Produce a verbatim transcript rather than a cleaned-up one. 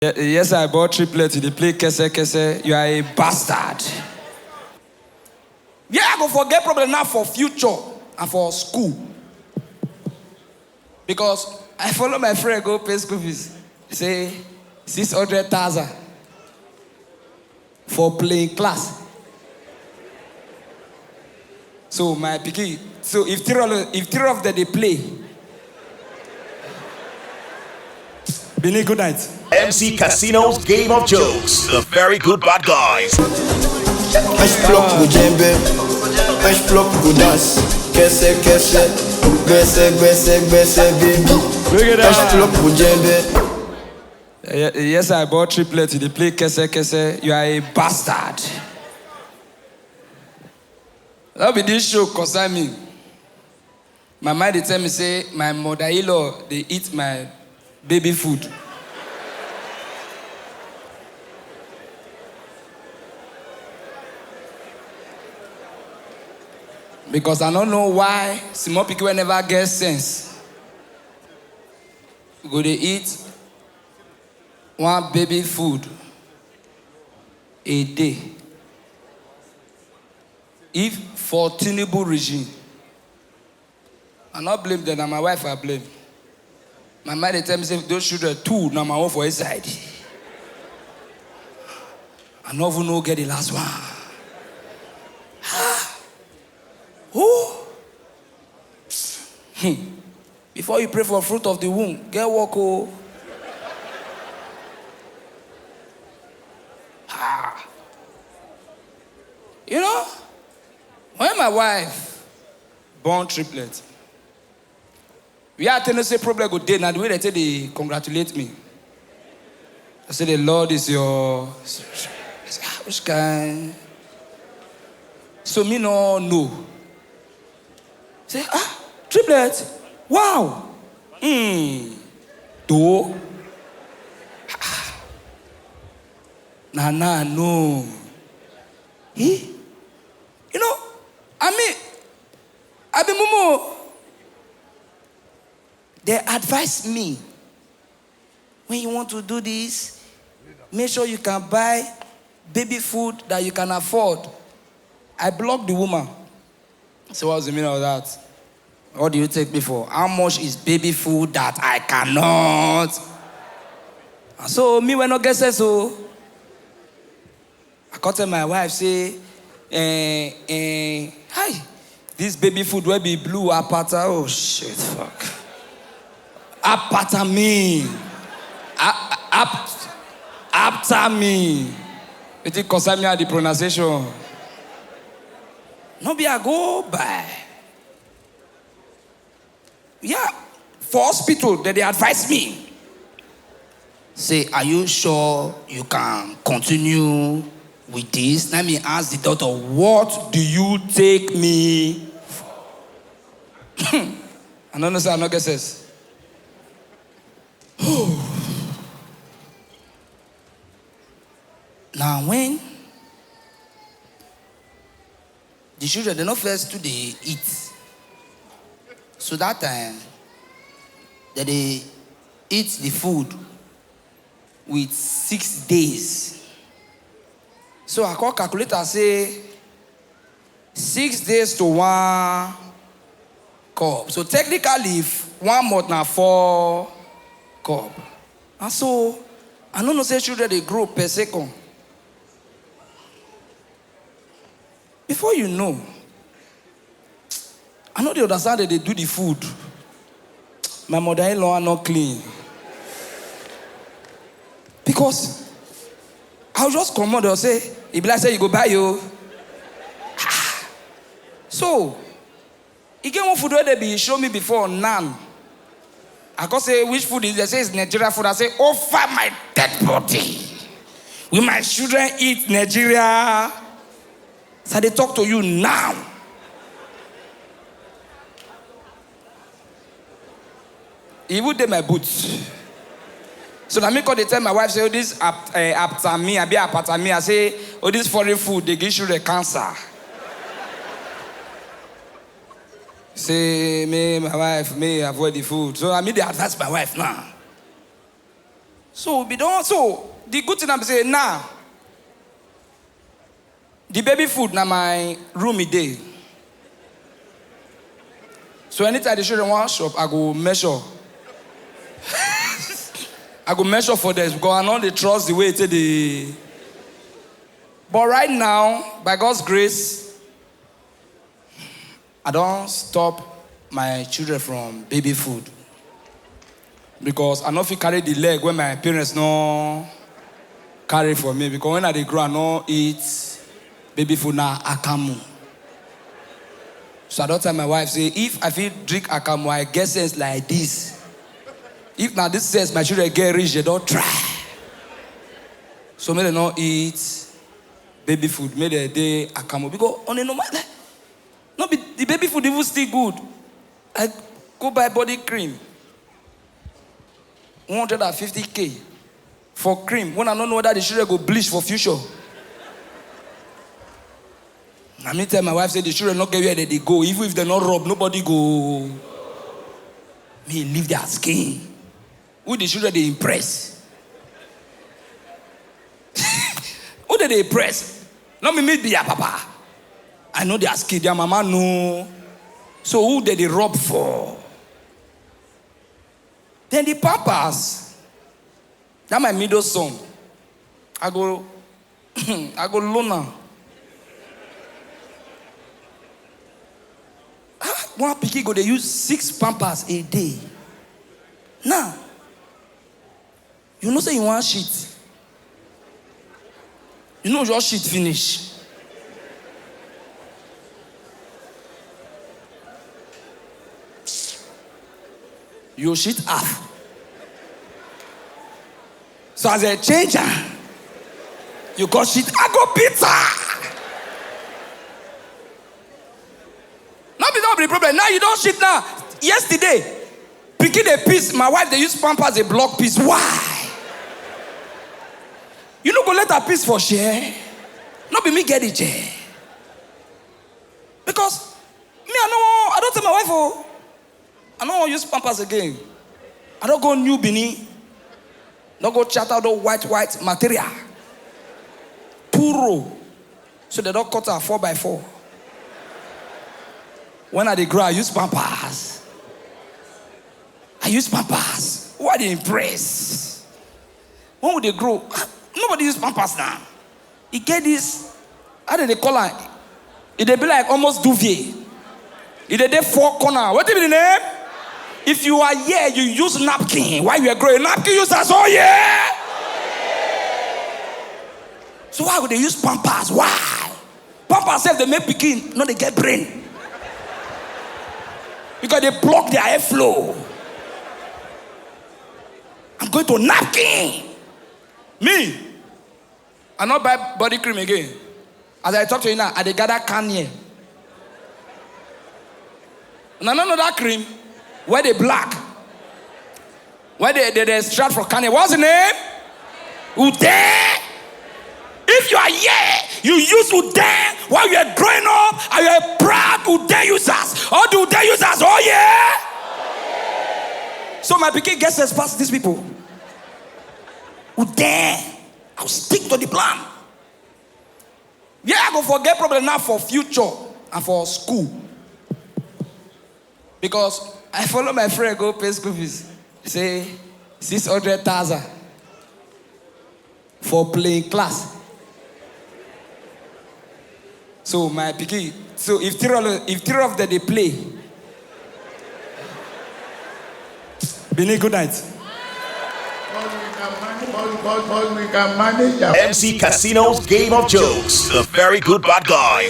Ye- Yes, I bought triplets. They play kese kese. You are a bastard. Yeah, I go forget problem now for future and for school. Because I follow my friend go pay school fees. Say six hundred thousand for playing class. So my pikin, so if three of, if three of them they play, Benin, good night. M C Casino's Game of Jokes. The Very Good Bad Guys. Ash block go djembe, ash block go dance. Kese kese, gbese gbese gbese baby. Look at that. Ash block go djembe. Ye- Yes, I bought triplets. They play kese kese. You are a bastard. That be this show concern me. My mind dey tell me say my mother-in-law dey eat my baby food. Because I don't know why small pikin wey never get sense go dey eat one baby food a day. If for Tinubu regime, I not blame them, na my wife I blame. My mind dey tell me say those children too, na my own for inside. I no even know get the last one. Ah. Who? Hmm. Before you pray for fruit of the womb, get work o. Ah. You know, when my wife born triplet, we had to say problem go dey na the way they say they congratulate me. I say the Lord is your. I say, "Ah, which kind?" So me no know. Say, "Ah, triplet, wow, hmm, do." Na na no. Eh? You know, I mean, I be mumu. They advise me, when you want to do this, make sure you can buy baby food that you can afford. I block the woman. So what's the meaning of that? What do you take me for? How much is baby food that I cannot? And so me wey no get sense o. I come tell my wife say, eh, eh, hi, this baby food wey be blue apata, oh shit, fuck. Apata me. A- apt- Apta me. Wetin concern me at the pronunciation? No be I go buy. Yeah, for hospital, dem dey advise me. Say, are you sure you can continue with this? Let me ask the doctor, what do you take me for? I no know say I no get sense. Na when the children dem no first too dey eat, so that time dem dey eat the food with six days. So I come calculate am say six days to one cup. So technically, if one month na four cup. And so I no know say children dey grow per second. Before you know, I no dey understand dem dey do the food. My mother-in-law are not clean. Because I'll just comot, they'll say, e be like say you go buy o. So, e get one food wey dem be show me before, naan. I come say, which food is? They say it's Nigeria food. I say, over my dead body. Will my children eat Nigeria? So I dey talk to you now. E even dey my boot. So na me come dey tell my wife say, oh, this ap- uh, aptami, abi apatami. I say, oh, this foreign food dey give children cancer. Say me, my wife, me avoid the food. So I mean, dey advise my wife now. So we be don, so the good thing na be say now the baby food na my room e dey. So anytime the children wan chop, I go measure. I go measure for them because I no dey trust the way e take dey. But right now, by God's grace, I don stop my children from baby food because I no fit carry the leg wey my parents no carry for me, because when I dey grow, I no eat baby food, na akamu. So I don tell my wife say if I fit drink akamu, I get sense like this. If na this sense my children get reach, they don try. So make dem no eat baby food, make dem dey akamu. Because on a normal, no be the baby food even still good. I go buy body cream, one hundred and fifty K for cream, when I no know whether the children go bleach for future. Na me tell my wife say the children no get where they dey go. Even if they no rub, nobody go. Me leave their skin. Who the children dey impress? Who they dey impress? Not me, me be their papa. I know their skin, their mama know. So who they dey rub for? Then the pampers. That my middle son. I go, I go loan am. Ah, one pikin go dey use six pampers a day. Now, you know say you wan shit. You no just shit finish. You shit half. So as a changer, you go shit. I go bitter. No be that be the problem. Now you don shit now. Yesterday, pikin dey piss. My wife dey use pampers dey block piss. Why? You no go let her piss for share. No be me get the chair. Because me, I no wan, I don tell my wife, oh, I no wan use pampers again. I don go New Benin. Don go chart out the white, white material. Puro. So they don cut am four by four. When I dey grow, I use pampers. I use pampers. Who I dey impress? When we dey grow, nobody use pampers now. E get this, how dem dey call am? E dey be like almost duvet. E dey dey four corner. Wetin be the name? If you are here, you use napkin. While you are growing, napkin users, oh yeah. So why would they use pampers? Why? Pampers sef dey make pikin no dey get brain. Because they block their airflow. I'm going to napkin. Me, I no buy body cream again. As I talk to you now, I dey gather Kanye. Una no know that cream wey dey black? Wey dey, dey, dey extract for Kanye. What's the name? Ude. If you are here, you use Ude while you are growing up, and you are a proud Ude users. All the Ude users, oh yeah. So my pikin get sense pass these people. Ude. I'll stick to the plan. Yeah, I go forget problem now for future and for school. Because I follow my friend go pay school fees. Say six hundred thousand for playing class. So my pikin, so if three of, if three of them dey play, Benin, good night. But we can manage, but, but, but we can manage our M C Casino's Game of Jokes, the Very Good Bad Guys.